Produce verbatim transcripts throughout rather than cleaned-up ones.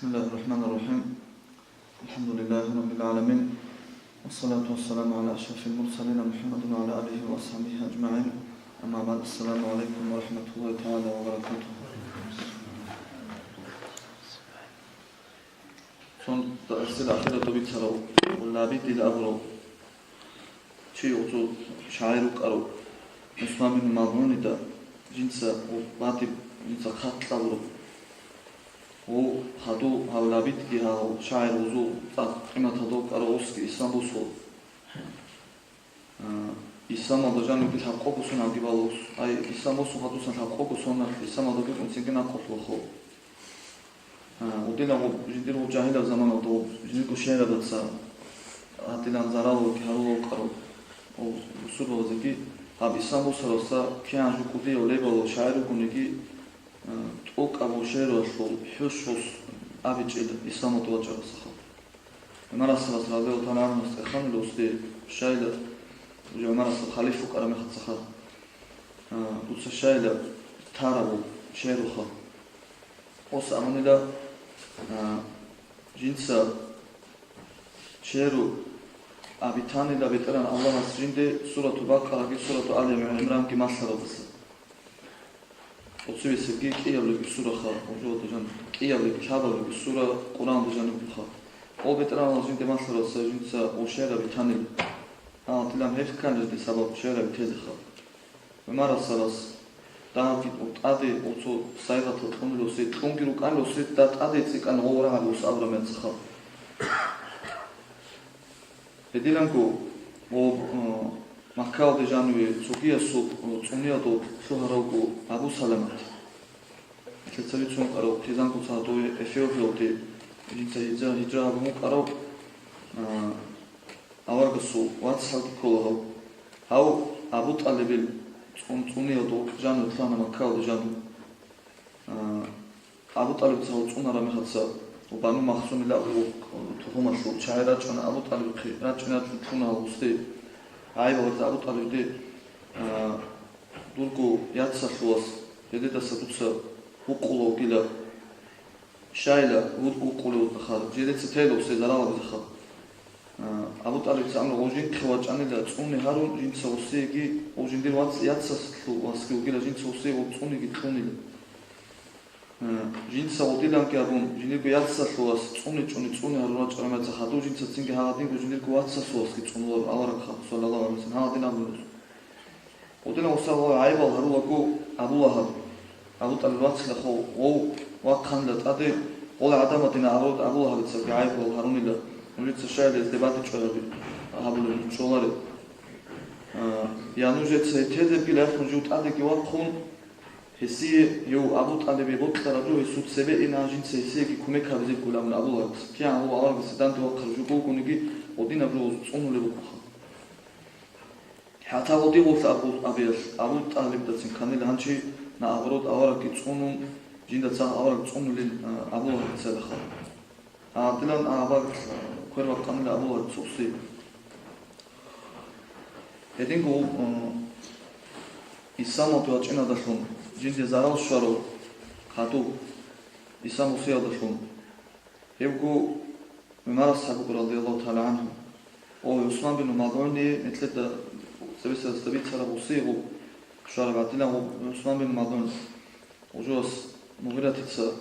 بسم الله الرحمن الرحيم. الحمد لله رب العالمين. والصلاة والسلام على أشرف المرسلين محمد وعلى آله وأصحابه أجمعين. أما بعد، السلام عليكم ورحمة الله تعالى وبركاته. Цо дарсил ахиралда бицарав, Лабид абурав чи, цо шагӀир вукӀарав, ГӀусман бин МазгӀунида жинца батӀи, жинца хъат кьабураб. Гьев хадув гьав Лабидги гьав шагӀир гьезул цӀакъ къиматалда вукӀарав, гьесги ислам босун. А, исламалда жанивги лъабкъого сон гьавги балус. Ай, ислам босун хадусан лъабкъого соналъ исламалда букӀун цинги накъулъ вахъав. А, гьединго жиндир гьеб жагьилаб заманалда гьеб жиндирго шагӀирабаца гьадинан зарал гьарулев вукӀарав гьев бусурбабазеги, гьаб ислам босаравца кигӀан жо кӀудияв лебалав шагӀир вугониги, а, тӀокӀаб гьеб шагӀириялъул хӀуш гьес абичӀила исламалде вачӀаравцаха. ГӀумар асхӀабас радияллагьу тагӀала гӀангьу гьесда ханила, гьесде щайила, уже ГӀумар асхӀаб халиф вукӀараб мехалъцаха, а, дуца щайила тараб гьеб шагӀириха. Гьес абунила, а, жинца шагӀир абитанила БетӀергьан Аллагьас жинде Суратул Бакъараги Суратул Али ГӀимранги малъаралдаса. Цебесебги кӀиабилебги сураха, гьеб жо ватӀа жан, кӀиабилебги лъабабилебги сура Къуръаналда жаниб бугоха. Гьеб БетӀергьан Аллагьас жинде малъаралдаса жинца гьеб шагӀир абитанила. Гьанже дилан гьеб кканилан сабаб шагӀир абитезеха. ГӀумар асхӀабас дагьабги тӀаде гьев цо сайигъатал кьунилан, гьесие кьунги рукӀанилан, гьесда тӀаде цӀикӀкӀун гьев рагӀаби гьес абураб мехалъцаха. Гьединго гьеб, э, Маккаялда жаниве цогиясул, э, цӀуниялда лъугьарав вуго Абу Саламат. Лъица бицун вукӀарав, хъизан куца гьадуе Эфиопиялде жинца гьижра, гьижра гьабун вукӀарав, э, аварагасул вацалги ккола гьав. Гьав Абу ТӀалибил цӀун-, цӀуниялда жаниве лъугьана Маккаялда жаниве. А, Абу ТӀалиб цо цӀунараб мехалъ, Бану Махзумил абураб тухумалъул чагӀи рачӀана Абу ТӀалибихъе, рачӀине кьуна гьесде. ГӀайиб гьабизе Абу ТӀалибида, а, дурго яцалъувас жидедаса дуца вукъулев вугила, щайила ву-, вукъулев вугоха, жидеца тейила гьесие зарал гьабизеха. А, Абу ТӀалибица амру гьев жинхъе вачӀанила цӀуне гьарун, жинца гьесиеги, гьев жиндир вац-, яцалъувасги вугила, жинца гьесие гьеб цӀунеги кьунила. Э, жинца гьединанги абун, жиндирго яцалъувас цӀуне-чӀуне цӀуне гьарун рачӀараб мехалъ, хадув жинца цинги гьагъадинго жиндирго вацалъувасги цӀунуларо аварагха, саллаллагьу гӀалайгьи ва саллам, гьагъадин абун гьес. Гьединав гьесда гьайибал гьарулаго Абу Лагьаб, Абу ТӀалибил вацлъи, гьев вахъанила тӀаде, гьев гӀадамал дина абураб Абу Лагьабицаги гьайибал гьарунила, нужеца щайила гьезде батӀичӀого гьабулеб щолареб. Э, я нужеца гьеб тезебги лъалъун жив тӀадеги вахъун, гьесие, гьев Абу ТӀалибие бокьараб жо гьесул цебе ина, жинца гьесиеги кумек гьабизе кколеб абун Абу Лагьабас. КигӀан гьев аварагасде данде вахъараб жо бугониги, гьединаб жо цӀунулеб букӀуха. ХӀатта гьединго абу-, абиялъ Абу ТӀалибдацин кканила гьанже, наоборот, аварагги цӀунун, жинда цо авараг цӀунулин, а, Абу Лагьабицаха. Гьадинан авараг квер бакъанила Абу Лагьабица гьесие. Гьединго, э, исламалде вачӀиналдалъун жинде зарал щварав хадув, ислам босиялдалъун, гьев вуго ГӀумар асхӀаб вуго, радияллагьу тагӀала гӀангьу. О, ГӀусман бин МазгӀуни, нилъеда цебесеб дарсда бицараб, гьесие гьеб щвараб гӀадинан гьеб ГӀусман бин МазгӀун. Гьев жо гьес Мугъиратица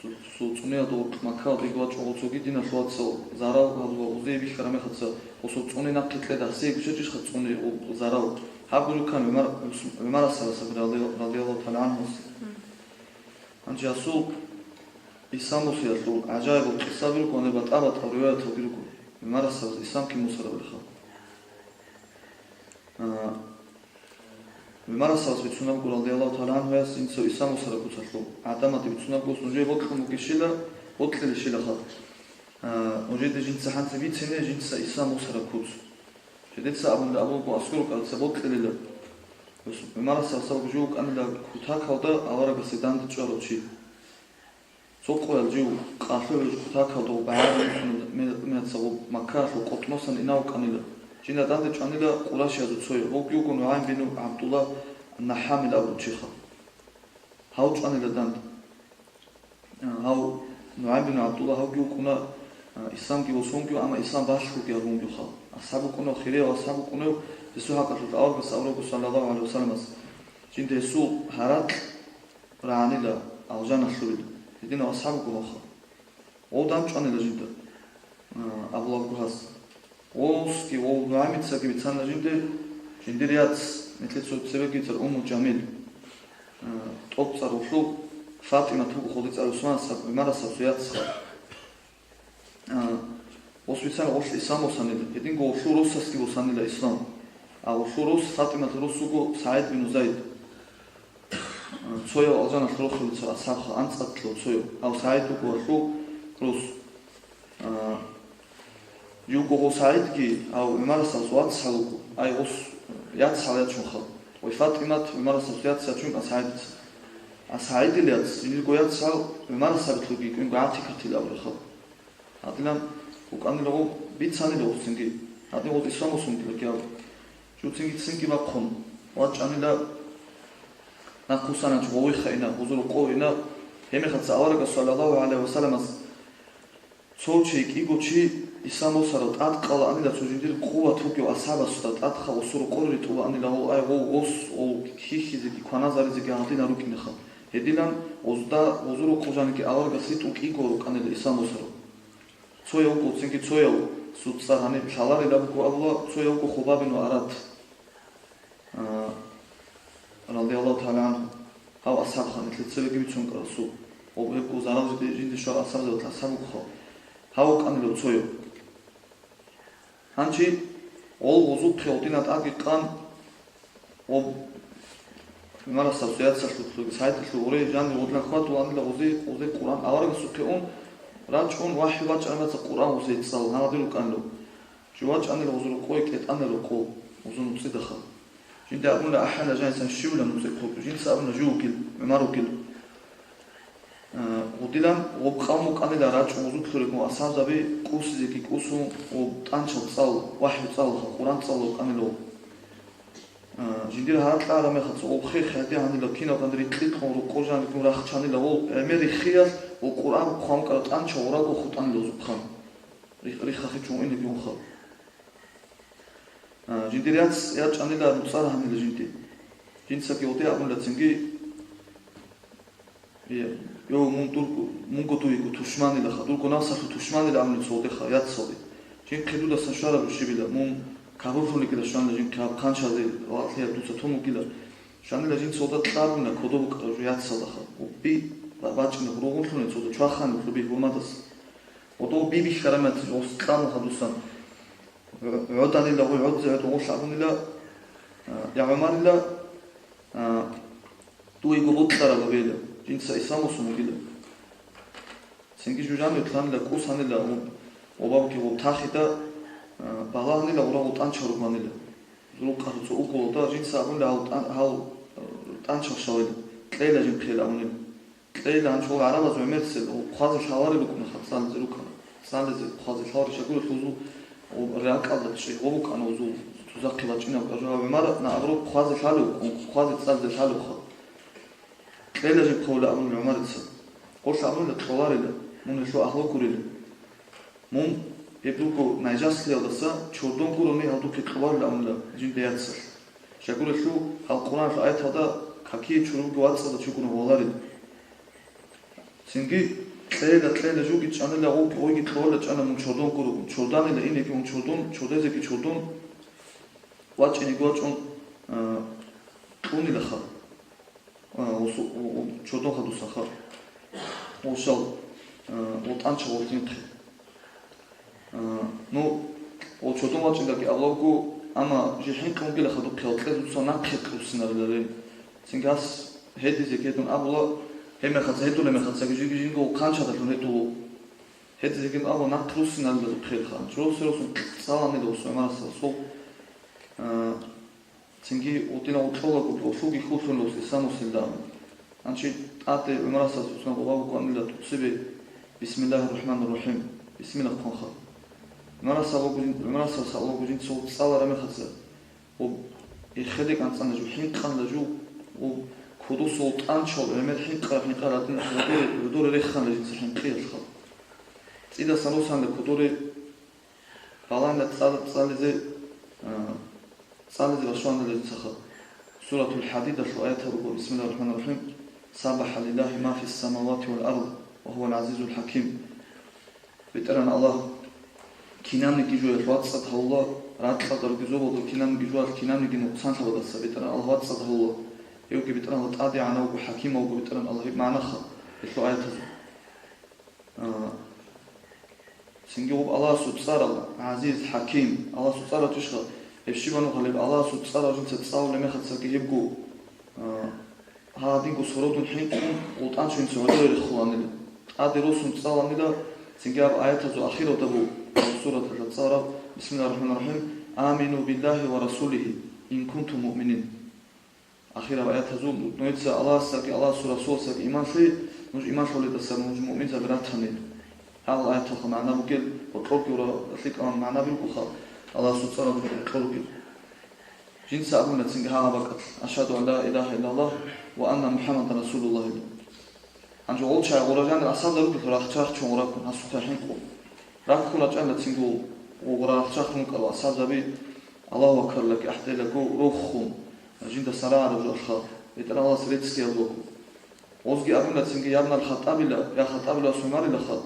цо-, цо цӀуниялда гьоркьоб Маккаялде вачӀун, гьев цоги диналъул вацал зарал гьабула, гьезие бихьараб мехалъ, гьесул цӀуне нахъе кьеда, гьесие щвечӀищха цӀуне гьеб зарал. Гьаб гуреб ккани ГӀумар, ГӀумар асхӀабас абураб, радияллагьу тагӀала гӀангьу. Гьанже гьесул ислам босиялъул гӀажаибал къисаби руго, гьаниб батӀа-батӀал риваяталги руго, ГӀумар асхӀабас ислам кин босарабилха. А, ГӀумар асхӀабас бицунеб буго, радияллагьу тагӀала гӀангьу, гьес жинца ислам босараб куцалъул гӀадамазде бицунеб буго, нужее бокьун бугищила, бокьилищилаха. А, нужеда жинца гьанже бицине жинца ислам босараб куц. Жидеца абун абулеб буго, аскӀор вукӀараца бокьилила. ГӀумар асхӀабас абулеб жо вукӀанила кутакалда аварагасде данде чӀварав чи. Цо къоял жив къалъугӀей кутакалда гьеб багӀараб мехалъ, ме-, мехалъ гьеб Маккаялъул къотӀносан инев вукӀанила. Жинда данде чӀванила къурайшиязул цояв, гьев вуго НугӀайм бин ГӀабдулла ан-Нагьхамил абурав чиха. Гьав чӀванила данде. Гьав НугӀайм бин ГӀабдулла гьавги вукӀуна, а, Исламги босунги, амма Ислам балъгоги гьабунгиха. АсхӀаб вукӀунев, хирияв асхӀаб вукӀунев, гьесул хӀакъалъулъ аварагас абурабго, саллаллагьу гӀалайгьи вассаламас, жинда гьесул гьаракь рагӀанила, алжаналъурила. Гьединав асхӀаб вуго гьавха. Гъов дандчӀванила жинда, а, абулабго гьас. Гъосги, гъов НугӀаймицаги бицана жинде, жиндир яц, нилъеца цебеги бицар Умму Жамил, а, тӀоцӀцӀар гъолъул, ФатӀимат вуго, хъулицӀар Усманасаб, ГӀумарасаб цо яцха. А, гъос бицана гъолъ Ислам босанила, гьединго гъолъул росасги босанила Ислам. А гъолъул рос, ФатӀиматил рос вуго СагӀид бин Зайд. А, цояв алжаналъ рохулел цо асхӀабха, анцӀалъ цояв. Гьав СагӀид вуго гьалъул рос. А, живго гъов СагӀидги, гьав ГӀумарасаб вацгӀал вуго, ай гъос яцгӀал ячунха. Ва ФатӀимат ГӀумарасаб яцгӀал ячун АсхӀайдица. АсхӀайдил яц, жиндирго яцгӀал ГӀумарасабилъулги кӀвенго ГӀатикатил абулеха. Гьадинан вукӀанила гъов, бицанила гъоцинги. Гьадин гъоз Ислам босун вугила гьав. Жуцинги цинги бахъун вачӀанила, нахъусанач гъовиха ина, гъузул рокъов ина. Гьебмехалъ аварагас, саллаллагьу гӀалайгьи вассаламас, цо чи, кӀиго чи Ислам босарав тӀадкъала анила, цо жиндир къуват вугев асхӀабасда тӀадха гъосул рокъор ритӀула анила, гъов, ай, гъов, гъос, гъов хьихьизеги кваназаризеги гьадинал рукӀинеха. Гьединан гъозда, гъузул рокъов жаниги аварагас ритӀул кӀиго рукӀанила Ислам босарав. Цояв вуго, цинги цояв, суцӀар гьаниб лъаларила буго абула, цояв вуго Хубаб бин Арат, а, радияллагьу тагӀала гӀангьу. Гьав асхӀабха, нилъер цебеги бицун ккарасул. Гъоб гьебго зарал жиде-, жинде щварал асхӀабзабазул асхӀаб вукӀха. Гьав вукӀанилав цояв. Гьанчи гъол гъозухъе гъодинан тӀадги къан, гъоб ГӀумарасаб цо яцалъулъ, СагӀидалъул гъоре жанир гъодинан хьвадуланила гъозе, гъозе Къуръан аварагасухъе ун, рачӀун, вахӀю бачӀараб мехалъ Къуръан гъозе цӀал, гьанадин рукӀанилав. Жо вачӀанила гъозул рокъой, кӀетӀанила рокъов гъозул нуцӀидаха. Жинда абуна, ахӀана жанисан щивилан нуцӀихъ вукӀин, жинца абуна, жив вукӀин, ГӀумар вукӀин. Э, гъудилан гъоб къавм вукӀанила рачӀун гъозулъ рекӀун асхӀабзаби кӀусизеги кӀусун, гъоб тӀанчал цӀал, вахӀю цӀалха, Къуръан цӀалал вукӀанила гъоб. Э, жиндир гьаракь кьараб мехалъ гъоб хех гьаде гьанила киналган рикьикьун рокъо жаниб рахчанила гъол гӀемер риххиялъ ва Къуръан хъван ккараб тӀанчал гъурабго хутӀанила гъозухъан. Рих-, риххахъичӀун инеги унха. А, жиндир яц ячӀанила нуцӀар гьанила жинди. Жинцаги гъоде абунила цинги, э, йо, мун дурго, мунго дуего тушманилаха, дурго навсалъул тушманила абуни цо гъодеха, яцалде. Жинхъе дудасан щвараб щибила, мун кагьурлъунигила щванила жинхъе гьаб хъанчазе ва лъияб дуца тун вугила. Щванила жинца гъода кьабуна кодоб букӀараб жо яцалдаха. Убби ба-, бачӀина гъуругъунлъуни цо чвахани лъуби гьурмадас. Гъодов би бихьараб мехалъ гъос кьабун хадусан. ГӀо-, гӀоданила гъой гӀодзе гӀодов гъолъ абунила, а, я ГӀумарила, а, дуего бокьараб гьабейила, жинца Ислам босун вугила. Цинги жужан ютлъанила, кӀусанила, гъо-, гъобабги гъоб тахида, а, балагьанила гъурал гъутӀанчал ругьанила. Рукъа руцӀу уголда жинца абунила гьал тӀан-, гьал, а, тӀанчал щалила, кьейила жинхъейила абунила. Кьейила гьанчо гӀарабаз гӀемерисел хъвазе лъаларел рукӀуна, цӀализе рукӀана. ЦӀализе хъвазе лъаларел щакӀурелъул узу ракӀалда чӀегъо букӀана, узу тузахъе бачӀинаб кажура ГӀумар, наоборот, хъвазе лъалев вукӀун, хъвазе цӀализе лъалевха. Кьейила жинхъейила абун ГӀумарица. Гъолъ абунила кьоларила, мун гьелъул агьлу гурила. Мун гьеб руго Найжаслиялдаса чордон гурони гьалдухъе кьоларила абунила жинда яцалъ. ЩакӀурелъул гьал Къуръаналъул аяталда какие чурубги вацӀцӀадав чи гурони гьоларин. Цинги кьейила, кьейила жуги чӀанила, гъоги, гъойги кьоларила чӀана мун чордон гурогун. Чорданила инеги мун чордон, чордезеги чордон, вачӀинеги вачӀун, а, кьунилаха. А, гъосу-, гъо-, гъо-, чордон хадусаха. Гъошал, а, гъотӀанча гъорлъинхъе. А, ну, гъо чордон вачӀиндаги авлавго, амма жихӀин кьунгила хадухъе гьалкье дуца нахъе кьусинариларин. Цинги гьас гьедизе гьедун абула, гьебмехалъ гьедулеб мехалъ жиги жинго хъанчадалъун гьедулу. Гьедизе гьедун абула нахъ руссинарила духъелха. Чоросеросун цӀаланила гъос ГӀумарасда гъосул, а, Цинги гъутӀинав гъоркьолаго гъолъулги хьуллъун рос Исламусилда. Анчи тӀаде ГӀумарасас цӀусан гъуба букӀанила тӀуцебе: «Бисмиллагьир рахӀманир рахӀим», бисмилла хъванха. ГӀумарасал гъугу-, ГӀумарасас гъугу жинцал цӀалараб мехалъа, гъуб эхеде кӀанцӀана жо, хӀинкъанила жо, гъуб кодосул тӀанчал гӀемер хӀинкъараб хӀинкъар гьадин гӀодоре, гӀодоре реххана жинца хӀинкъиялъха. Идасан росанде кодоре балагьанила цӀа-, цӀализе, а, цӀализе башванила жинцаха. Суратул ХӀадидалъул аятал руго, бисмиллагьир рахӀманир рахӀим, «СаббахӀа лиллагьи ма фис самавати вал ард, ва гьувал гӀазизул хӀаким». БетӀеран Аллагь кинабниги жоялъ вацӀцӀад гьавула, ракьалда руги зобалда кинабниги жоялъ кинабниги нукъсанлъабаздаса БетӀеран Аллагь вацӀцӀад гьавула. Гьевги БетӀеран Аллагь тӀадегӀанавго, хӀакимавго БетӀеран Аллагь гьеб магӀнаха гьелъул аятазул. А, цинги гъуб Аллагьасул цӀарал, ГӀазиз, ХӀаким, Аллагьасул цӀарал чӀишха, гьеб щибан гьалеб Аллагьасул цӀарал жинца цӀалулеб мехацаги гьебго, а, гьадинго сородун хӀинкъун, гъултӀанчо жинца гӀодоре рехуланила. ТӀаде росун цӀаланила, цинги гьаб аятазул ахиралда буго, сураталда цӀараб, бисмиллагьир рахӀманир рахӀим, «Амину биллагьи ва расулигьи, ин кунтум муъминин». Ахираб аятазул, нужеца Аллагьасдаги Аллагьасул Расуласдаги иман лъе, нуж иман лъоледаса нуж муъминзаби ратани. Гьал аяталха магӀна бугел, гьоркьорги гьоркьор лъикӀаб магӀна бугоха, Аллагьасул цӀарал гьоркьор ругел. Жинца абуна цинги гьагьаб бакӀалъ: «Ашгьаду ан ла илагьа иллаллагь ва анна МухӀаммадан расулуллагь», – или. Гьанже гъол чагӀи гъура жанир асабзаби ругелъул рахчахъ чон гъураккун, гьасухъе хӀинкъун. Раккун рачӀана цинги гъура рахчахъ рункъарал асабзаби, Аллагьу акбаралъги ахӀделаго рохун, жиндасан рагӀараб жоялъха, БетӀергьан Аллагьас реццги гьабулаго. Гъозги абуна цинги: «Ябнал ХатӀабила, я ХатӀабила ГӀумарилаха,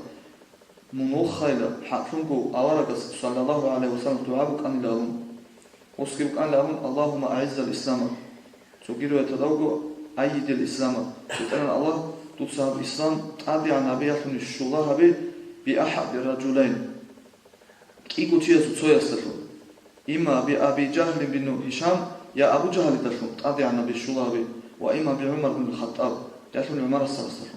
мун вохайила, хӀакълъунго аварагас, саллаллагьу гӀалайгьи вассалам, дугӀа букӀанила», – абун. Гъосги букӀанила абун: «Аллагьумма агӀиззал ислама». Цоги риваяталда буго: «Айидил ислама». БетӀергьан Аллагь, дуца гьаб ислам тӀадегӀан гьабиялъун щула гьабе, «би ахӀаби ражулайн», кӀиго чиясул цоясдалъун, имма би Аби Жагьлин бин Гьишам, я Абу Жагьлидалъун тӀадегӀан гьабе щула гьабе, ва имма би ГӀумар бин Хаттаб, ялъуни ГӀумарасдалъун.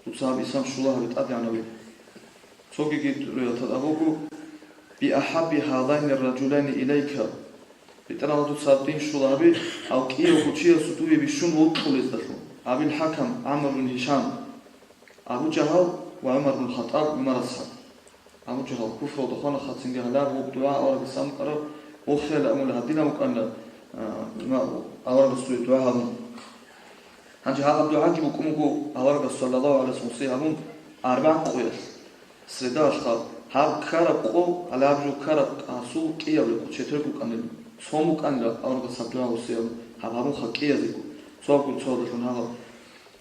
Дуца гьаб ислам щула гьабе тӀадегӀан гьабе. Цогиги риваяталда буго: «Би ахӀабби гьазайни ражулайни илайка». БетӀергьан Аллагь, дуца гьаб дин щула гьабе, гьав кӀиявго чиясул дуе бищун вокьулездалъун, Абил ХӀакам, ГӀамр бин Гьишам, Абу Жагьал ва ГӀумар бин Хаттаб, ГӀумарасха. Абу Жагьал куфралда хвана, хацинги гьалар гъуб дугӀа аварагас анкъараб, вохиялъ амула гьадинаб букӀана, а, ма-, аварагасул дугӀа гьабун. Гьанже гьагъаб дугӀаги букӀун буго аварагас, саллаллагьу гӀалайгьи вассалам, гьабун арбагӀ къоялъ, средалъха, гьаб ккараб къо, гьалаб жо ккараб асул кӀияб рекъо четрек букӀанила, цо букӀанила аварагас гьаб дугӀа гьусияб, гьаб гьабунха кӀиязего, цо гьабгун цоялдалъун гьагъаб,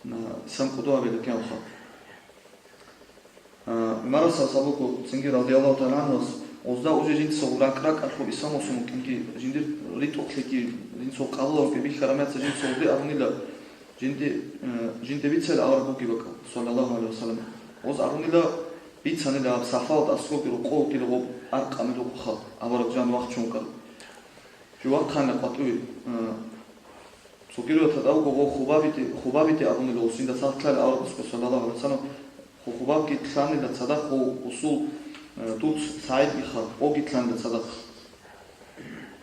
а, ислам кӀодо гьабила кӀиявха. А, ГӀумарасдаса буго цинги, радияллагьу тагӀала гӀангьу, гъозда уже жинца ракӀ-ракӀалъуб ислам босун вукӀинги, жиндир ритӀухълъиги, жинцал къабулалги бихьараб мехалъ жинца гъозде абунила, жинди-, э, жинде бицайила авараг вугеб бакӀ, саллаллагьу гӀалайгьи вассалам. Гъоз абунила, бицанила гьаб Сафалда аскӀобги рокъов вугила гъоб Аркъамил рукъуха, авараг жан вахчун вукӀарав. Жувахъанила къватӀиве, э, Цогидаб тӀадабго гъо Хубабиде, Хубабиде абунила гъосинда цадахъ лъала аварагасго, саллаллагьу гӀалайгьи вассалам, ху-, Хубабги лъанила цадахъ гъо гъосул, э, дуц СагӀидгиха, гъоги лъанила цадахъ.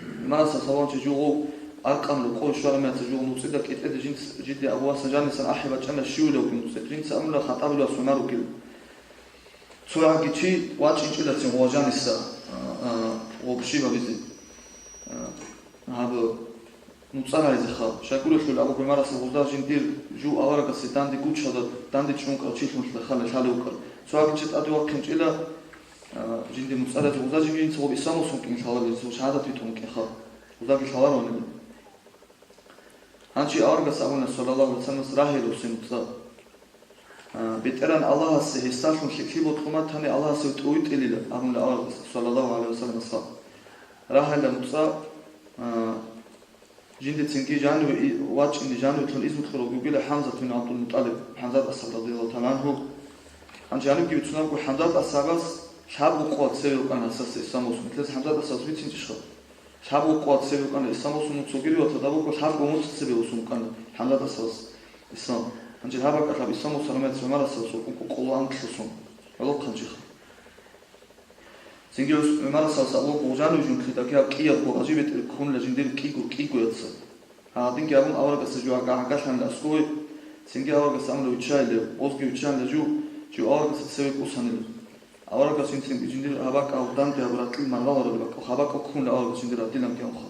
ГӀумарасдаса абуна чи жугъу Аркъамил рокъове щвараб мехалъ жугъу нуцӀида кӀитӀеде жинц-, жинде Абу Гьасан жанисан ахӀи бачӀана щивилавги нуцӀи. Жинца абунила ХатӀабил вас ГӀумар вугев. Цо гьаги чи вачӀинчӀила цин гъо жаниса, а, а, гъо щибабизе. А, гьаб нуцӀа рагӀизеха. Щайгурелъул абу ГӀумарасда гъозда жиндир жув аварагасе данде гучалда данде чӀункӀав чилъун лъала лъалев вукӀар. Цо гьаги чи тӀаде вахъинчӀила, а, жинди нуцӀа рагӀизе гъозда жиги жинца гъоб ислам босун вукӀин лъала, жинца шагьадат битӀун вукӀинха. Гъоздаги лъаларонила. Гьанчи аварагас абуна, саллаллагьу гӀалайгьи вассалам, рагье руссин нуцӀа. А, БетӀеран Аллагьасе гьесдалъун лъикӀлъи бокьун батани, Аллагьасе тӀувитӀилила, абуна аварагас, саллаллагьу гӀалайгьи вассалам, асхаб. Рагьайила нуцӀа, а, жиндецинги жаниве и-, вачӀине жаниветлъун изну кьурав вугила ХӀамзат бин ГӀабдул-МутӀалиб, ХӀамзат асхаб, радияллагьу тагӀала гӀангьу. Гьанже жанивги бицунебго ХӀамзат асхабас лъабго къо цеве рукӀана гьасасе ислам босун. Нилъеца ХӀамзат асхабас бицинчӀищха? Лъабго къо цебе букӀана ислам босун, цогидаб тӀадабго лъабго муцӀ цебе босун букӀана ХӀамзат асхабас ислам. Гьанже гьаб бакӀалъаб ислам босараб мехалъ ГӀумар асхабасул ункъо къоло анкьлъун гӀолохъанчиха. Цинги гьес ГӀумар асхабас абула гъужан вижун лъидаги гьаб кӀиябго гъажи бетӀер ккунила жиндир кӀиго, кӀиго яца. Гьадинги абун аварагасда жо гьага-, гьагалъанила аскӀове, цинги аварагас амрула виччайилев, гъозги виччанила жув, жив аварагасда цеве кӀусанила. Аварагас жинцин жиндир гьабакӀал данде гьабураб ракьил маргъаларулеб бакӀ-, гьабакӀал ккунила аварагас жиндир гьадинаб гьавха.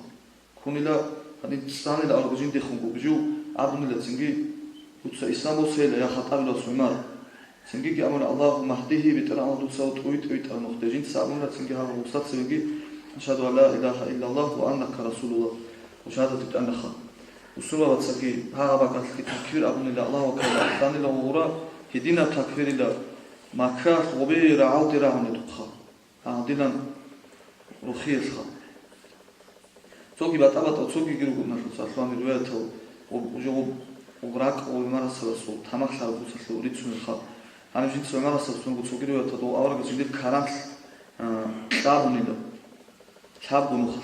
Ккунила, гьадин цӀанила аварагас жиндихун гугжу, абунила цинги: «Дуца ислам босейила, я ХатӀабил вас ГӀумар». Цинги абуна: «Аллагьумма гьдигьи», БетӀергьан Аллагь, дуца тӀуй-тӀуй тӀамухъе. Жинца абуна цинги гьаб гъусла цевеги: «Ашгьаду ан ла илагьа иллаллагь ва аннака расулуллагь», ва шагьадат битӀана ха. Бусурбабацаги гьагъаб бакӀалъги такбир абунила, Аллагьу акбар абунила гъура, гьединаб такбирила, Маккаялъ гъубе рагӀалде рагӀунедухъа. Гьадилан рухиялъха. Цоги батӀа-батӀа, цогиги ругоналъуца, лъугьани риваятал, гъуб-, уже гъуб-, гъуб ракӀ гъуб гӀумарасабасул тамахлъараб буцалъул рицунелха. Гьаниб жинца гӀумарасабасунго цоги риваятал дов аварагас жиндир каранлъ, а, кьабунила, лъабго нухалъ.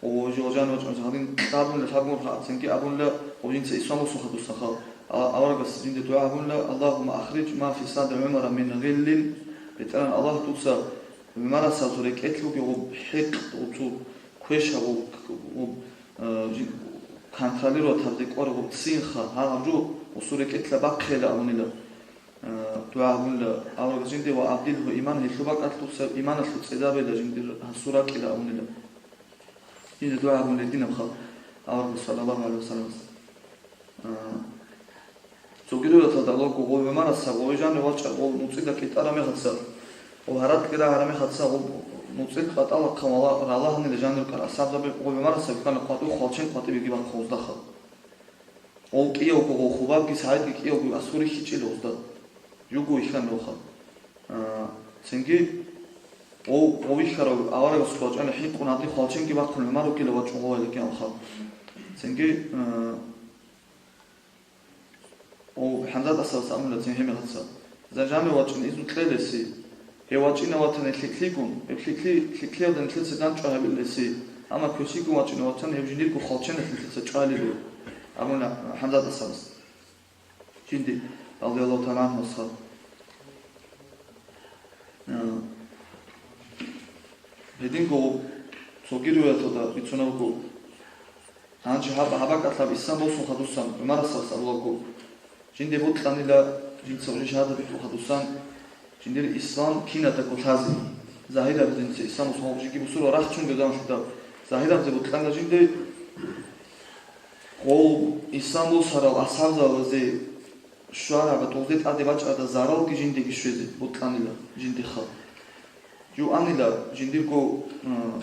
О, жо-, жан вачӀун гьадин кьабунила, лъабго нухалъ цинги абунила, о, жинца ислам босун хадусан хал. А, аварагас жинде дугӀа гьабунила: «Аллагьумма ахриж ма фи садри ГӀумара мин гъиллин», БетӀергьан Аллагь, дуца гӀумарасабазул рекӀелъулги гъуб хӀикъ, гъуб цо квешаб, гъуб, гъуб, э, жи-, контролировать гьабизе кӀвар гъуб цинха, гьагъаб жо гъусул рекӀелъа бахъейила абунила, э, дугӀа гьабунила аварагас жинде: «Ва абдилгьу иман», гьелъул бакӀалъ дуца иманалъул цӀедабейила жиндир гьасул ракӀила абунила. Жинде дугӀа гьабунила гьединабха аварагас, саллаллагьу гӀалайгьи ва салламас. А, цогидуяталда гъов гъумараса, гъов жанив вачӀа, гъов нуцӀида кӀитӀара мехаца, гъов гьаракье рагьара мехаца, гъов нуцӀил къватӀалахъа вала-, ралагьанила жанир кӀар асабзаби, гъов гӀумараса бихьана къватӀив хвалчен къватӀибеги бахъун уздаха. Гъов кӀиявго, гъов хубабги сагӀидги кӀиявго асури хьичӀила узда. Жуго вихьана ваха. А, цинги гъов, гъов вихьарав аварагас вачӀана хӀинкъун гьадин хвалченги бахъун гӀумар вукӀила вачӀун гъовайлъги алха. Цинги, а, О, ХӀамзат асабас абуна цин гьемихъаца: «Зажами вачӀин изну кьелеси». Гьев вачӀина ватани лъикӀлъигун, гьеб лъикӀлъи-, лъикӀлъиялда нилъеца дандчӀвай гьабилеси, амма квешигун вачӀина ватани гьеб жиндирго хвалченалъ нилъеца чӀвалилев, абуна ХӀамзат асабас. Жинди, радияллагьу тагӀала гӀангьу, асхаб. Э, гьединго цоги риваяталда бицунеб буго, гьанже гьаб-, гьаб бакӀалъаб ислам босун хадусан, ГӀумарасас абулаго, жинде бокьанила, жинца уже шагьадат битӀун хадусан, жиндир ислам кинадаго лъазе, загьираб жинца ислам босун, жеги бусурбал рахчун гьезан шута, загьирабзе бокьанила жинде, гъов ислам босарал асхабзабазе щвараб, гъозде тӀаде бачӀарда заралги жиндеги щвезе бокьанила жиндихъа. Жуанила жиндирго, э,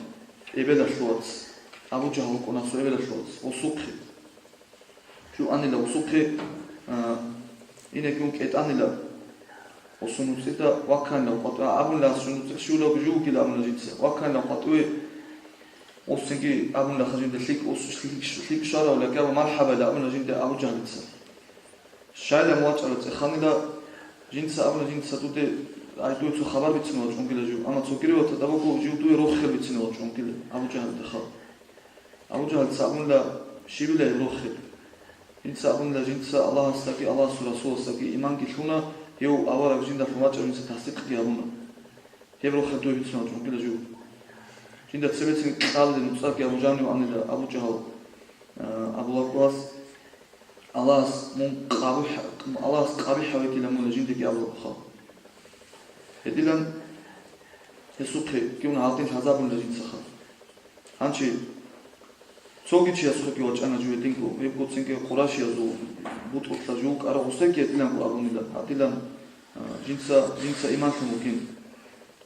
эбелалъул вац, Абу Жагьл вукӀуна цо эбелалъул вац, гъосухъе. Жуанила гъосухъе, э, инеккун кӀетӀанила гъосул нуцӀида вакканила къватӀа, абунила гьасул нуцӀи щулаго жугила абуна жинца. Вакканила къватӀиве, гъосинги абунила жинда лъикӀ, гъос лъикӀ, лъикӀ щваравлъи абун мархӀабайилан абуна жинда Абу Жагьлица. Щайилан вачӀарав цӀеханила, жинца абуна, жинца дуде, ай, дуе цо хабар бицине вачӀунгила жив, амма цогири ватада буго жив дуе рохел бицине вачӀунгила Абу Жагьлдехъа. Абу Жагьлица абунила, щибила гьеб рохел? Жинца абунила, жинца Аллагьасдаги Аллагьасул Расуласдаги иманги лъуна, гьев авараг жиндалъун вачӀарав жинца тасдикъги гьабуна. Гьеб рохел дуе бицине вачӀунгила жив. Жинда цебецин кьалде нуцӀаги абу жанив анила Абу Жагьл, а, абулаго гьас, Аллагьас мун къабихӀ-, Аллагьас къабихӀ гьавегила муна жиндеги абулагоха. Гьедилан гьесухъе кивна гьалдин лъазабунила жинцаха. Гьанчи цоги чиясухъеги вачӀана жив гьединго, гьебго цинги къурайшиязул бутӀрулъа жив вукӀарав гъусеги гьедиланго абунила, гьадилан, а, жинца, жинца иман лъун вукӀин.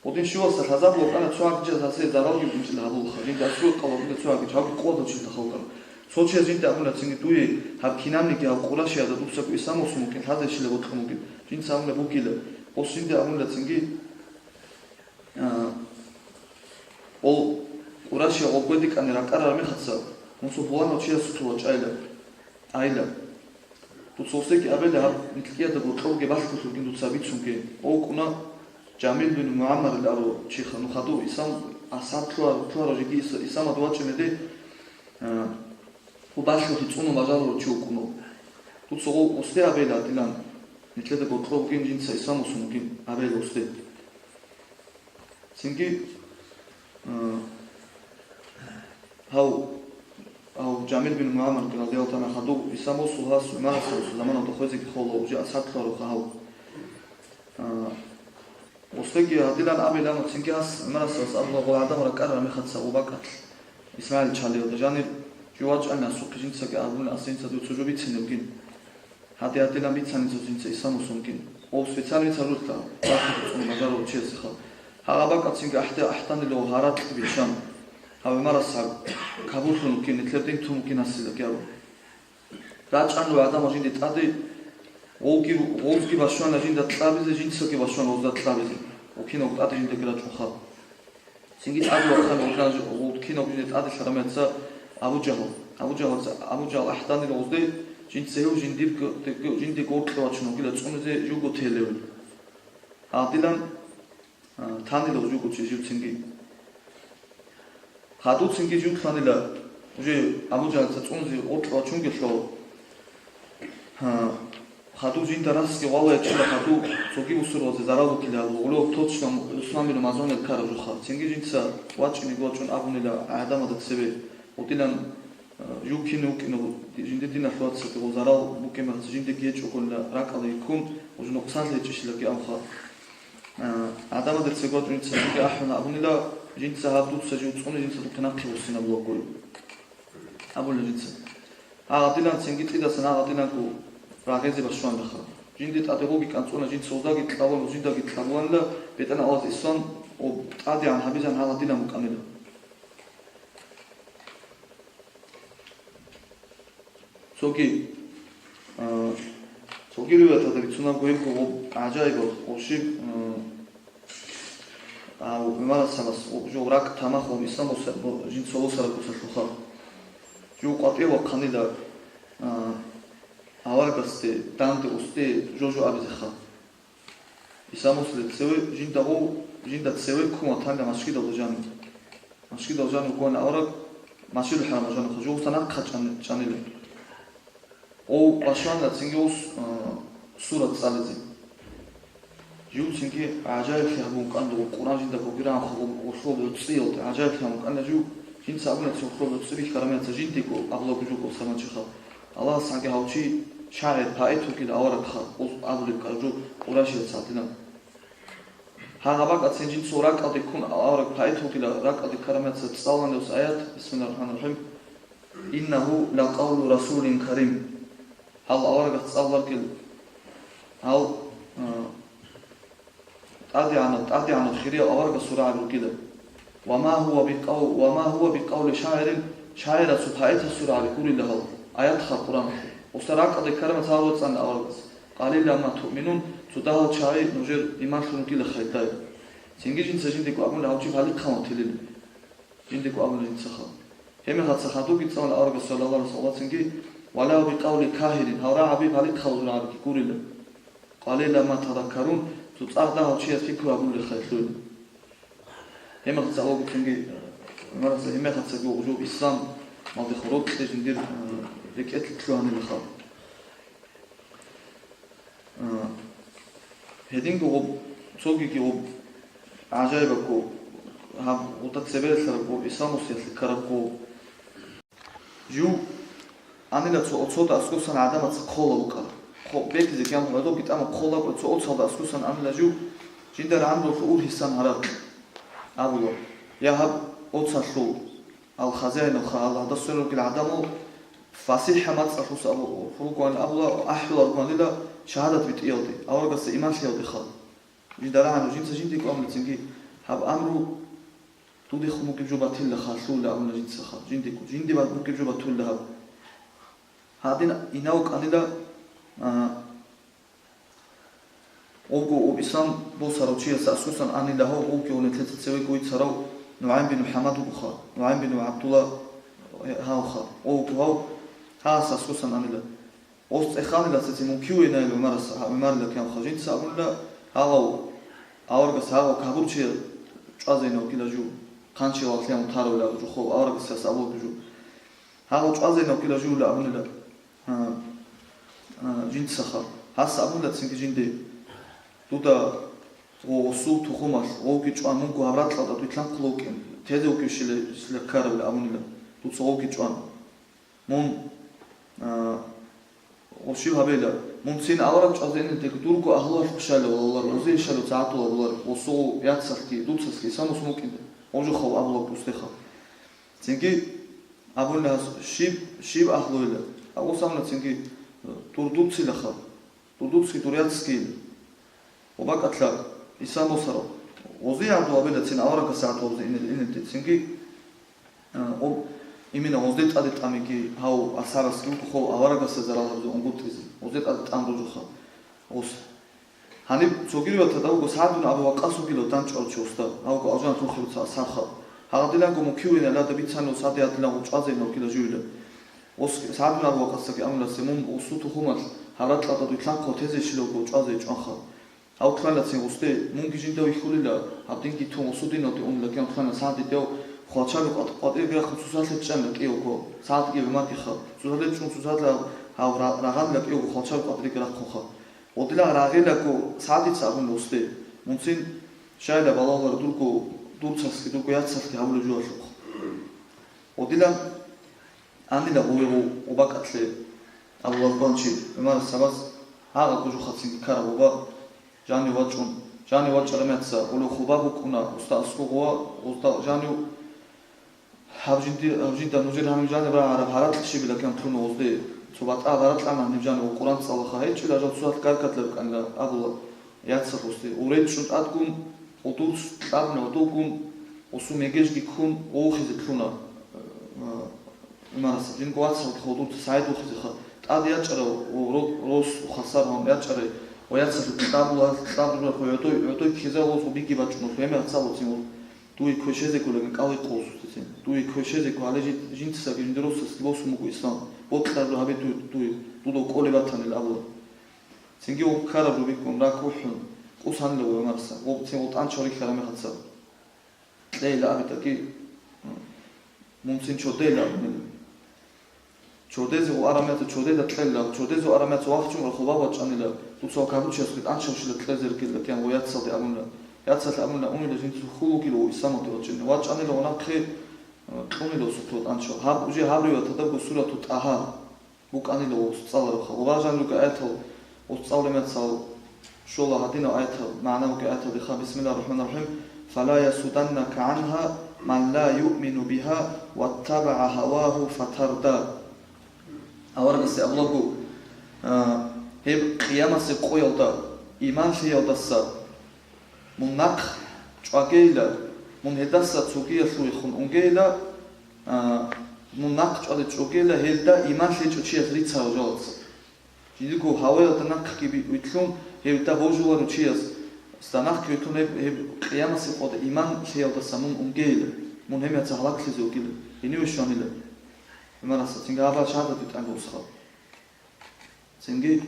Гъудин щиваса лъазаб вукӀана, цо гьагичӀаз гьасе заралги букӀинчӀила гьабулха, жинда асуе къалабуна цо гьагичӀ, гьавги къоялда чилда халкъана. Цо чияс жинда абуна цинги дуе, гьаб кинабниги гьаб къурайшиязда дуцаго исламусун вукӀин, лъазе щила бокьун бугин, жинца абуна бугила. Гъос жинда абуна цинги, а, ол къурайшия гъолгоди кӀани ракӀарара мехаца, мун цо пуланав чиясухъе вачӀайла, айла. Дуца гъосеги абела гьаб микьияда гъоркьобги балъголъулгин дуца бицунги, укӀуна Жамил бин МугӀаммар иларо чиха, ну хадув ислам асхӀаб лъугьар-, лъугьарав жеги Иса-, исламад вачӀинеде, а, гъубалъулъи цӀунун бажаруро чи вукӀуно. Дуца гъо-, гъосде абела гьадилан, микьияда гъоркьобгин жинца исламусун вугин абела гъосде. Цинги, а, гьав, гьав Жамил бин МугӀаммар, радияллагьу тагӀала гӀангьу, гьас ГӀумарасул заманалда хвезеги хола, уже асхӀаб лъугьаравха гьав. А, гъосеги гьадилан абилан, цинги гьас ГӀумарасас абула, гъол гӀадамал ракӀарара мехаца гъоб бакӀалъ, ИсмагӀил чалиялда жанир жо вачӀани асухъе жинцаги абуна, ас жинца дуе цо жо бицине вугин. Гьади-гьадилан бицани цо жинца исламусун вукӀин. Гъов специально царулъа, бахъи цӀун бажарав чиясеха. Гьагъа бакӀацинги ахӀде-, ахӀданилев гьаракь биччан. Гьав гӀумарас гьаб кабурлъун вукин, нилъер дин тун вукин гьасила кӀиябго. РачӀанлу гӀадамал жинде тӀаде, гъолги, гъозги башвана жинда кьабизе, жинцаги башвана гъозда кьабизе. Вукинав тӀаде жиндаги рачӀун хаб. Цинги тӀаде вахъана гъозда жи-, гъол кинав жинде тӀаде лъарамеца Абу Жагьл. Абу Жагьлаца, Абу Жагьл ахӀданил гъозде, жинца гьев жиндирго-, жинде гъоркье вачун вугила цӀунизе жуго телевил. Гьадилан, а, танила жуго чи жив цинги. Хадуцинги жив лъанила, уже Абу Жагьлаца цӀунизе гъоркье вачунгелъул, Гьа, хадув жинда расги гъвалаячила хадув цоги бусурбабазе зарал букили гьабула, гъулев точно Усман бин Мазгьунил ккараб жуха. Цинги жинца вачӀине вачӀун абунила гӀадамазда цебе, гъутӀилан, э, жив кин вукӀинав жинде диналъул вацаги гъо зарал букӀин бац жинде гьечӀогонила ракӀалде ккун, гъуж нукъсал гьечӀищилаги абха. Э, гӀадамазда цебе вачӀун жинца жинде ахӀун абунила, жинца гьаб дуца жив цӀуни жинца духъе нахъе вуссинабулаго. Абула жинца. Гьагъадилан цинги кьидасан гьагъадиланго рагъезе башвандаха. Жинде тӀаде гъоги кӀанцӀуна жинца озаги кьабун, жиндаги кьабуланила, БетӀергьан Аллагьас ислам об тӀадегӀан гьабизан гьагъадилан букӀанила. Цоги, а, цоги риваяталда бицунаб гьебго гъоб гӀажаибал, гъоб щиб, а, А, ГӀумарасалас жо ракӀ тамахун ислам боса-, бо-, жинца босараб босалъуха. Жо къватӀив вахъанила, а, аварагасде, данде, усде жо-жо абизеха. Ислам босалде цеве жинда гъов, жинда цеве ккун ватанила машгидалда жанив. Машгидал жанив гуан авараг машгидул хӀарам жануха, жо уса нахъа чӀан-, чӀанила. Гъов башванила цинги гъов с-, а, сурат цӀализе. Жив цинги гӀажаиблъи гьабун кӀан, Къуръан жинда гьобиран гъолъул гӀуцӀиялде гӀажаиблъи гьабун кӀана жив, жинца абуна цо гъолъул гӀуцӀи бихьараб мехалъ жиндиго абулаго жо гъоб саманчиха. Аллагьас гьанги гьав чи шагӀир, поэт вугила аварагха, гъоз абулеб ккара жо Къурайшияца гьадинаб. Гьагъа бакӀацин жинца ракӀалде ккун авараг поэт вугила, ракӀалде ккараб мехалъ цӀалулев аят, бисмиллагьир рахӀманир рахӀим. Иннагьу лакъавлу расулин карим. Гьал аварагас цӀалуларкин, гьал, а, тӀадегӀанав, тӀадегӀанав хирияв аварагасул рагӀаби ругила. Ва ма гьува бикъав-, ва ма гьува бикъавли шагӀирин, шагӀирасул, поэтасул рагӀаби гурила гьал, аятха Къуръаналъул. Уста ракӀалде ккараб мехалъ гьал вацӀцӀана аварагас. Къалилан ма туъминун, цо дагьал чагӀи нужер иман лъун ругила хайдай. Цинги жинца жиндиго абуна гьав чи балихъан ватилин. Жиндиго абуна жинцаха. Гьеб мехалъ хадубги цӀалуна аварагас саллаллагьу гӀалайгьи ва саллам цинги, валав бикъавли кагьинин, гьал рагӀаби балихъал рагӀабиги гурила. Къалилан ма тазаккарун, цоцӀагӀа дагьав чияс пикру гьабулел хайлъуни. Гьеб мехалъ цӀалугу цинги, гьеб мехалъ цаги гъужу исламалде хурукье жиндир, э, рекӀелъ лъугьанилаха. А, гьединго гъоб, цогиги гъоб гӀажаибабго, гьаб гъуда цебералъарабго, исламусиялъе ккарабго. Жив анила цо оцода аскӀосан гӀадамаца хъола вукӀа. Хъо-, бекизе кьан гӀодобги тӀама хъола вукӀа, цо оцалда аскӀосан анила жив, жинда рагӀанролъу ургьисан гьаракь абула, я гьаб оцалъул. Ал-хазяинал ха-, ал гьадасул ругел гӀадамал фасихӀа мацӀалъуса абу-, ругоан абула, ахӀуларгуанила шагьадат битӀиялде, аварагасда иман лъиялдеха. Жинда рагӀану жинца жиндиго амруцинги, гьаб амру дудехун бугеб жо батилла халлъула абуна жинцаха, жиндиго, жинди ба-, бугеб жо батулла гьаб. Гьадин инав кӀанила, а, Гъовго об ислам босарав чияс аскусан анила гьав, гъовги гьунетлъица цеве гойцарав НугӀайм бин ХӀамад вугоха, НугӀайм бин ГӀабдулла гьавха, гъовго гьав, гьас аскусан анила. Гъос цӀеханила цеце мункивейнайил ГӀумарас, ГӀумарила кьавха жинца абунила, гьагъав, аваргас гьагъав кагьурчи чӀвазейнав кила жу, хъанчи валлъиян таравила жухъов аваргасас абулги жу. Гьагъав чӀвазейнав кила жула абунила. А, а, жинцаха. Гьас абула цинги жинде. Дуда гъо-, гъосул тухумалъ гъовги чӀван, мунго гьаб ракьалда дуй лъанхъулев вукӀин, тезе вукӀинщила ккарабли абунила, дуца гъовги чӀван. Мун, а, гъо щив гьабила, мун цин авараг чӀвазе инелдеги дурго агьлуялъухъ щайла валалар, гъозе ишалев цагьатула валар, гъосул яцалъги, дуцалъги, исамус мукӀинда, гъожухъав абула устеха. Цинги абуна гьас, щиб, щиб агьлуйила? Гьав самуна цинги, дур дуцилаха, дур дуцги дур яцги. Ва бакӀалъа Иса Мусаров, гъозе гӀадур абилацин аварагас гӀадур гъозе инел-, инелде цинги, а, об-, имина гъозде тӀаде тӀамиги гьав асхӀабасги вукӀухъав аварагасда зарал гьабизе унгутӀизе, гъозде тӀаде тӀам ружуха. Гъос. Гьаниб цоги риватада вуго СагӀд бин Аби Ваккас вугилав данчӀварав чи гъосда, гьавго алжан тухирца асхӀабха. Гьагъадиланго мукивейин алада бицанило саде гьадилан гъочӀвазе инав кила живила. Гъос СагӀд бин Аби Ваккасдаги амуласе мун гъусу тухумалъ гьаб ракьалда дуй лъанхъав тезе щилавго чӀвазе чӀванха. Гьав кканилацин гъусде, мунги жинда вихьулила, гьаб динги тун гъусу диналде унилакин ккана СагӀд дидев хвалчаби къватӀ-, къватӀирги рахъун цоцалъе чӀана кӀиявго, СагӀдги ГӀумаргиха. Цоцалъе чӀун цоцалъа гьав ра-, рагъанила кӀиявго хвалчаби къватӀирги рахъунха. Гъодилан рагъилаго СагӀдица абун гъусде, мунцин щайила балагьуларо дурго дурцасги, дурго яцалъги гьабулеб жугьалъухъ. Гъодилан Анила гъури гъу-, гъубакӀалъе абулеб гурончи ГӀумар асхӀабас гьагъа гужухъацинги ккараб гъуба жанив вачӀун, жанив вачӀараб мехалъ гъулев хъуба букӀуна, уста аскӀов гъува, уста жанив гьаб жинди-, гьаб жинда нужер гьанив жаниб рагӀараб гьаракь щибила кӀан кьуна гъозде. Цо батӀа гьаракь кьана гьанив жанив Къуран цӀалаха гьечӀила жал цоцалъ гаргадулеб кӀанила абула яцалъ гъосде. Гъур речӀчӀун тӀадгун, гъудур кьабун гӀодовгун, гъусу мегежги ккун гъовухизе кьуна. ГӀумарас, жинго вацалги гъодурца СагӀид вухизеха, тӀад ячӀарав ва ро-, рос хвасар гьавун ячӀарай ва яцалъул кьабула-, кьабураб гӀодой, гӀодой ккезавулазул биги бачӀуналъул гьемер цалуцин вуго. Дуе квешезеги лагин кӀал гьикъулесусецин. Дуе квешезеги гьале жин-, жинцаги жиндир росасги босун буго ислам. Бокьараб гьабе дуе, дуе, дуда кӀолеб батанил абула. Цинги гъуб ккараб жо бикӀун ракӀ бухӀун, къус гьанила ГӀумарса, гъуб цин гъутӀанчал рихьараб мехалъ. Кьейила абитӀаги, мунцин чодейила абунила. Чодезе гъуараб мехалъ чодеда кьейила, чодезе гъуараб мехалъ вахчун рахъуба бачӀанила, дуца кагъучиясги тӀанчавщила кьезе рукӀила кӀиан ва яцалде абунила. Яцалъ абунила унила жинцул хьул вугила ва исламалде вачӀинила. ВачӀанила ва нахъе, э, кьунила сухъла тӀанчав. Гьаб уже гьаб риватадабго сурату ТӀагьа букӀанила гъос цӀаларабха. Ва бажан руго аятал гъос цӀалулеб мехалъ щола гьадинаб аятал, магӀна буго аяталдеха: «Бисмиллагьир рахӀманир рахӀим. Фала ясудданнака гӀангьа ман ла юъмину бигьа ваттабагӀа гьавагьу фатарда». Аварагасе абулаго, а, гьеб къиямасеб къоялда иман лъеялдаса мун нахъ чӀвагейила, мун гьелдаса цогиялъувехун унгейила, а, мун нахъ чӀвазе чӀогейила, гьелда иман лъечӀо чияс рицарал жалаца. Жиндирго гьаваялда нахъги би-, вилълъун, гьелда божуларо чияс, ста нахъги вилълъун гьеб, гьеб къиямасеб къода иман лъеялдаса мун унгейила, мун гьеб яца гьалаглъизе вугила, гьениве щванила. ГӀумараса цинги гьабал шагьадат битӀанго усхал. Цинги,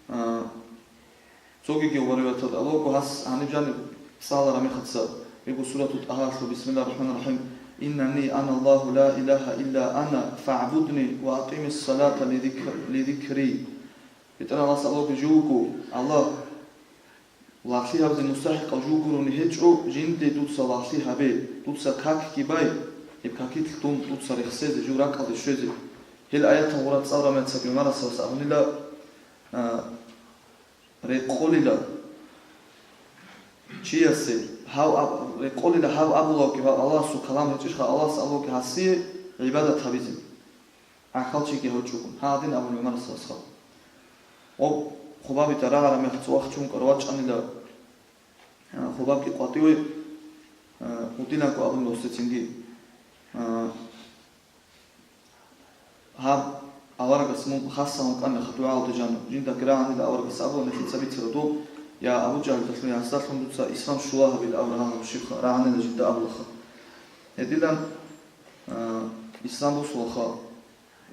а, цогиги вариватад Аллагьго гьас гьаниб жаниб цӀалараб мехалъ, бигу сурату ТӀагьалъул: «Бисмиллагьир рахӀманир рахӀим. Иннани ана Аллагьу ла илагьа илла ана, фагӀбудни ва акъимис салата ли зикр-, ли зикри». БетӀергьан Аллагьас Аллагьго жив вуго, Аллагь, лагълъи гьабизе мустахӀикъав жив гурони гьечӀо, жинде дуца лагълъи гьабе, дуца какги бай, гьеб какилъ дун дуца рехсезе, жив ракӀалде щвезе. Гьел аятал гъура цӀалараб мехалъ ГӀумарасас абунила, а, рекъолила чиясе, гьав аб-, рекъолила гьав абулавги ва Аллагьасул калам гьечӀищха, Аллагьас абулавги гьасие гӀибадат гьабизе. ГӀахьал чиги гьавчӀого, гьадин абун ГӀумарас асхаб. Ва хъубабида рагӀараб мехалъ цо вахчун кӀвар вачӀанила, а, хъубабги къватӀиве, а, гъудинанго абун досецинги. А, гьаб аварагас мун хасалъун кӀанахъа дугӀалда жану, жиндаги рагӀанила аварагас абула, нилъеца бицараб дугӀ, я Абу Жагьлдалъун, я гьасдалъун дуца ислам щула гьабил аварагас абулеб щибха, рагӀанила жинда абулаха. Гьединан, а, ислам бусулаха.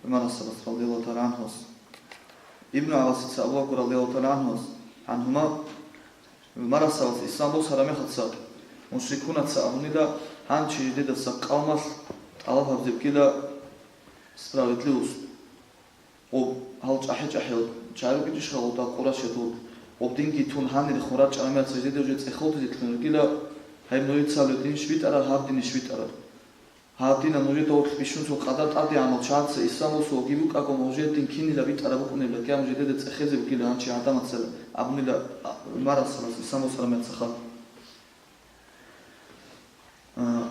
ГӀумар асхӀабас, радияллагьу тагӀала гӀанхӀуас. Ибну ГӀаббасица абулаго, радияллагьу тагӀала гӀанхӀуас, гӀанхӀума, ГӀумар асхӀабас ислам босараб мехалъ мушрикунаца абунила, гьанчи жидедаса къавмалъ тӀалаб гьабзебгила справедливость. Гъоб гьал чӀахӀи-чӀахӀиял чагӀи рукӀинчӀищха гъолда къурашияб гъоб, гъоб динги тун гьанир хун рачӀараб мехалъ жидеда уже цӀехолдизе кьун ругила, гьеб нужеца гьабулеб дин щибитӀараб, гьаб дин щибитӀараб. Гьаб динал нужеда гъорлъ бищун цо къадар тӀадегӀанав чагӀаца ислам босулгиблъун кӀаго нужер дин кинила битӀараб букӀунеб, кьиямал жидеда цӀехезе бугила гьанчи гӀадамацала абунила, а, ГӀумар асхӀабас ислам босараб мехалъха. А,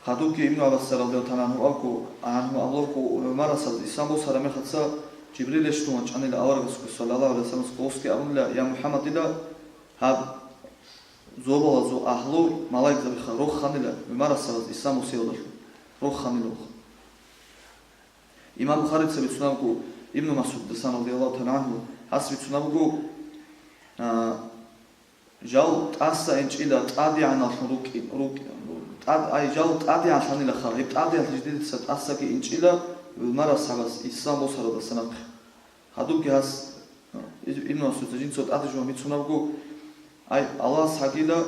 хадубги Ибну ГӀаббасица, радияллагьу тагӀала гӀанхӀу, абго, гӀанхӀу абулаго, ГӀумар асхӀабас ислам босараб мехалъ Жибрил рещтӀун вачӀанила аварагасухъе, саллаллагьу гӀалайгьи вассалам, гъосги абунила: «Я МухӀаммад», ила, гьаб зобалазул агьлу малаикзабиха роханила гӀумарасабаз Иса Мусиялдалъун роханилаха. Имам Бухарица бицунабго, Ибну Масгьуддасан, радияллагьу тагӀала гӀангьу, гьас бицунабго, а, жал тӀаса инчӀила тӀадегӀаналъун рукӀи-, рукӀ-, тӀад-, ай, жал тӀадегӀанлъанилаха, гьеб тӀадегӀанлъи жидеца тӀасаги инчӀила гӀумарасабаз Иса Мусиялдаса нахъе. Гьадубги гьас, Ибн Масгьудица жинца тӀаде жуан бицунабго, ай, Аллагьас гьагила,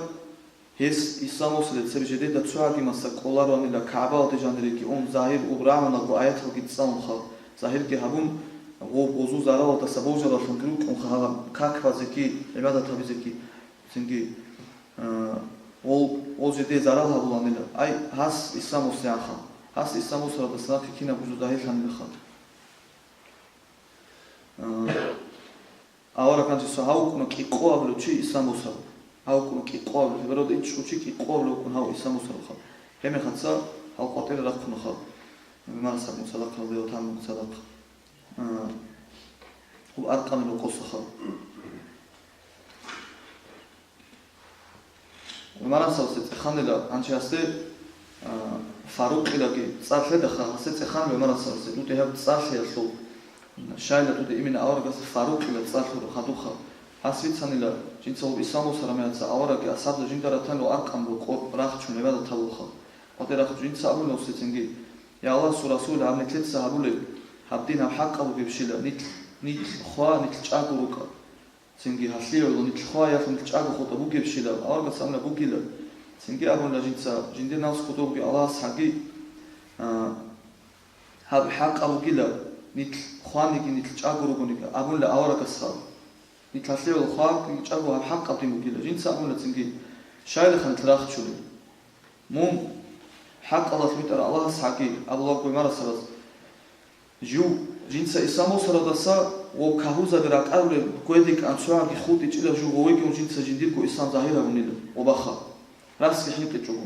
гьес Иса Мусиялде цебе жидеда цо гьагимаса кӀолароанила КагӀбаялде жаниреги ун, загьир ун, рагӀунаго аяталги цӀалунха, загьирги гьабун, гъо-, гъозул заралдаса божаралъунги рукӀунха гьала как базеги, гӀибадат гьабизеги, цинги, э, гъол, гъол жидее зарал гьабуланила. Ай, гьас Иса Мусиянха, гьас Иса Мусиялдаса нахъе кинаб жо загьирлъанилаха. Э, Авараган жиса гьав вукӀуна кӀикъоабилев чи Иса Мусиялда. Гьав вукӀуна кӀикъоабилев, гьеб родичӀо чи кӀикъоабилев вукӀун гьав Иса Мусиялдаха. Гьебмехалца гьал къватӀире рахъунаха. Гьеб Марсаб Мусиялдахъ, радияллагьу тагӀала гӀангьу, Мусиялдахъ. А, гьеб Аркъамил рокъосаха. ГӀумарасавасе цӀеханила гьанчи гьасде, а, Фарукъилаги цӀар лъедаха, гьасде цӀеханила ГӀумарасавасе, дуде гьаб цӀар лъеялъул, щайила дуде имина аварагас Фарукъила цӀар лъура хадуха. Гьас бицанила, жинца гьоб Иса Мусиялда рамеяца авараги асабда жинда ратанила Аркъамго къо-, рахчун гӀибадат гьабулха. КъватӀе рахчун жинца абуна гьасдецинги: «Я Аллагьасул Расул, гьаб нилъеца гьабулеб, гьаб дин гьаб хӀакъаб бугебщила, нилъ, нилъ хва, нилъ чӀаго рукӀа». Цинги гьалъие гӀоло нилъ хваялъ нилъ чӀаго хутӀа бугебщилаб, аварагас абуна бугила. Цинги абуна жинца, жиндир нас кодобги Аллагьас гьаги, а, гьаб хӀакъаб бугила, нилъ хваниги нилъ чӀаго ругониги, абуна аварагасха. Нилъ гьалъие гӀоло хваги чӀаго гьаб хӀакъаб дин бугила. Жинца абуна цинги, щайилаха нилъ рахчулел? Мун хӀакъалъулъ витӀарав Аллагьас гьаги, абулеб буго ГӀумарасабаз. Жив, жинца Иса Мусиялдаса ва кагьурзаби ракӀарулел гведекӀан цогӀаги хутӀичӀила жив гъовегун жинца жиндирго Исан загьир гьабунила ва баха. Расги хӀинкъичӀого.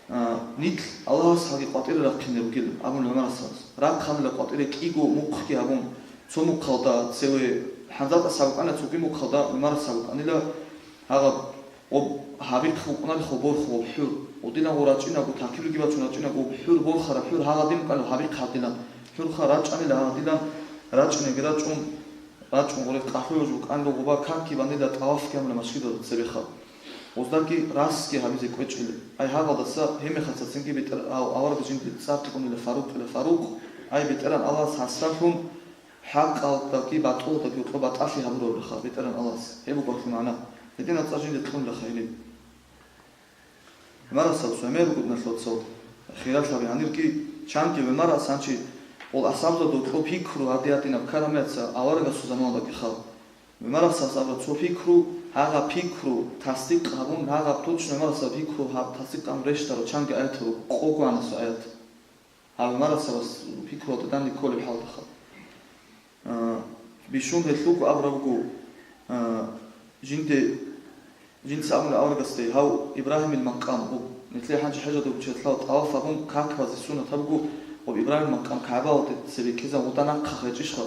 А, нилъ Аллагьас гьаги къватӀире рахъине ругел, абун ГӀумарасабаз. Рахъанила къватӀире кӀиго мухъги гьабун, цо мухъалда цеве ХӀанзатӀас гьабукӀана, цоги мухъалда ГӀумарас гьабукӀанила гьагъаб. Гъоб гьабихъ букӀунарехъо борху гъоб хӀур. Гъодинав гъо рачӀинаго, такирлъиги бачун рачӀинаго, гъоб хӀур борхараб хӀур гьагъадин букӀанила гьабихъ гьадилан. ХӀурха рачӀанила гьагъадилан, рачӀунеги рачӀун, рачӀун гъоре къалъуе жо букӀанила гъоба какги банила тӀавафги гьабуна масжидалда цебехаб. Гъоздаги расги гьабизе кӀвечӀила. Ай гьагъалдаса гьебмехалъ цацинги бетӀер-, ав-, авараг жинди цӀар кьунила Фарукъила Фарукъ, ай БетӀергьан Аллагьас гьасдалъун хӀакъалдаги батӀулдаги гьоркьоб батӀалъи гьабураб раха БетӀергьан Аллагьас. Гьеб буго гьелъул магӀна. Гьединаб цӀар жинде кьунилаха гьелин. ГӀумарасул гӀемер буго диналъул вацал, хиралъаби гьанирги, чанги ГӀумарас гьанчи къол асабзабазда гьоркьоб пикру гьади гьадинаб ккараб мехалъ аварагасул заманалдаги хал. ГӀумарасас абураб цо пикру, гьагъаб пикру тасдикъ гьабун, гьагъаб точно ГӀумарасаб пикру гьаб тасдикъ гьабун рещтарал чанги аят гьабуго, къого гӀанасул аят. Гьаб ГӀумарасабаз пикруялда данде кколеб хӀалтӀаха. А, бищун гьелъ руго абураб буго, а, жинде, жинца абуна аварагасде, гьав Ибрагьимил макъам буго. Нилъее гьанже хӀежалда гучеялъ тӀаваф гьабун, как базе суннат гьабуго, гъоб Ибрагьимил макъам КагӀбаялде цебе ккезан гъуда нахъа гьечӀищха?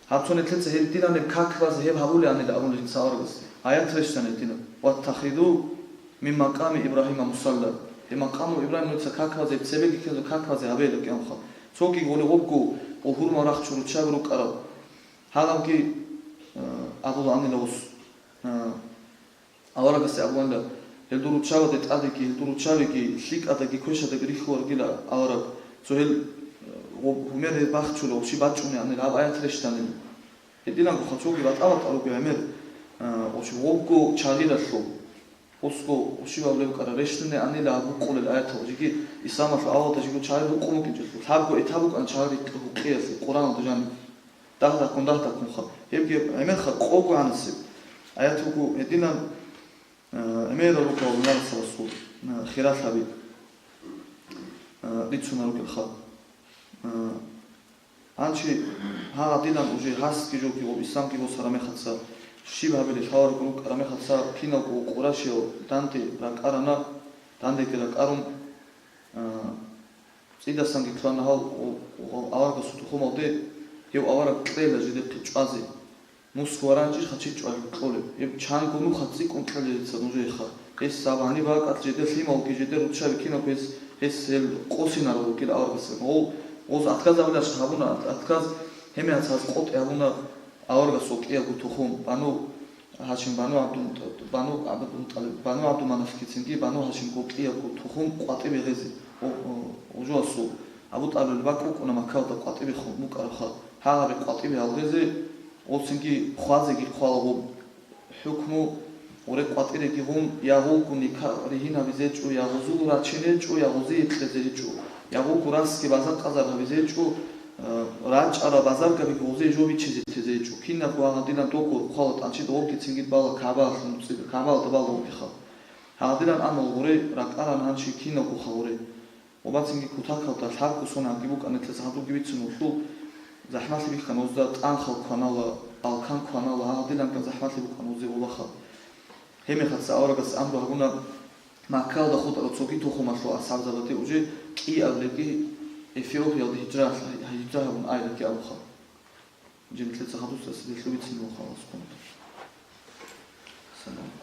Гьаб цо нилъеца гьединаб как базе гьеб гьабулеанила абуна жинца аварагасде. Аят рещтӀана гьединаб: «Ваттахизу мин макъами Ибрагьима мусалла». Гьеб макъаму Ибрагьим нуца как базе, цебеги ккезаб как базе гьабейила кӀиямха. Цоги гъоле гъобго гъо гьурмал рахчун руччаби рукӀарал. Гьалабги, э, абулаанила ус, э, аварагасде абулаанила, гьел дур руччабаде тӀадеги, гьел дур руччабиги, лъикӀадаги, квешадаги рихьуларгила авараг. Цо гьел, э, гъо-, гьумер гьез бахчула, уши бачӀунеанила, гьаб аят рещтӀанила. Гьединабго хъачуги батӀа-батӀа руго гӀемер, а, ошиб гъобго чагъиралъул. Осго ошибаб ревкӀара рещтӀунеанила гьаб букъулел аятал, жеги исламалъул авалда жиго чагъир рукъун букӀинчӀелъул, лъабго этаб букӀана чагъир гьукъиялъе Къуръаналда жаниб. Дагь-дагьккун, дагь-дагьккунха. Гьебги гӀемерха къого гӀанасеб аят буго гьединаб, а, гӀемерал рукъа ва Расул, а, хиралъаби, а, рицунарукӀелха. А, Гьанчи гьагъадилан уже гьасги жоги гъоб исламги босара мехаца, щиб гьабилеб лъаларгун рукӀара мехаца, киналго къурайшиял данде ракӀарана, дандеги ракӀарун, а, цӀидасанги ккана гьал гъо-, гъо-, аварагасул тухумалде, Гьев авараг кьела жидехъе чӀвазе. Муск варанчӀищха чи чӀвазе кьолеб? Гьеб чанго нуха цӀикӀкӀун кьела дица нужееха. Гьес гьаб гьаниб бакӀалъ жидер лъималги жидер руччаби кинабго гьес, гьес гьел къосинарал вукӀин аварагасда. Гъов, гъоз отказ абулеб гьабуна, отказ, гьемияц гьаз къотӀи гьабуна аварагасул кӀиябго тухум, Бану Гьашим, Бану ГӀабдул-, Бану ГӀабдулмутӀалиб, Бану ГӀабдуманафгицинги Бану Гьашимго кӀиябго тухум къватӀибе гъезе. О, о, гъужуасул Абу ТӀалибил бакӀ букӀуна Маккалда къватӀибехун букӀарабха. Гьагъаби къватӀибе гьал гъезе, гъоцинги хвазеги хъвала гъоб хӀукму, гъуре къватӀиреги гъун, я гъулгун никагь ригьин гьабизе чӀу, я гъузул рачине чӀу, я гъузие кьезе гьечӀо, я гъулгу расги базар-къазар гьабизе гьечӀо, э, рачӀараб базаргабиги гъузие жо бичизе тезе гьечӀо. Кинабго гьагъадилан дого хъвала тӀанчид гъобгицинги бала КагӀбаялъул нуцӀида, КагӀбаялда бала гъобгиха. Гьагъадилан амал гъуре ракӀаран гьанчи кинабгоха гъуре. Гъобацинги кутакалда лъабго сон гьабги букӀана, нилъеца гьадурги бицун вуссул, захӀмалъи бихьана гъозда, тӀанхал кванала, алкан кванала, гьагъадиланган захӀмалъи букӀана гъозе гъобаха. Гьеб мехалъ аварагас амру гьабуна, Маккалда хутӀарал цоги тухумалъул асхӀабзабаде уже кӀиабилебги Эфиопиялде гьижра, гьижра гьабун айилебги абуха. Жинлъеца хадусдаса делъ бицин вухалас кунт. Салам.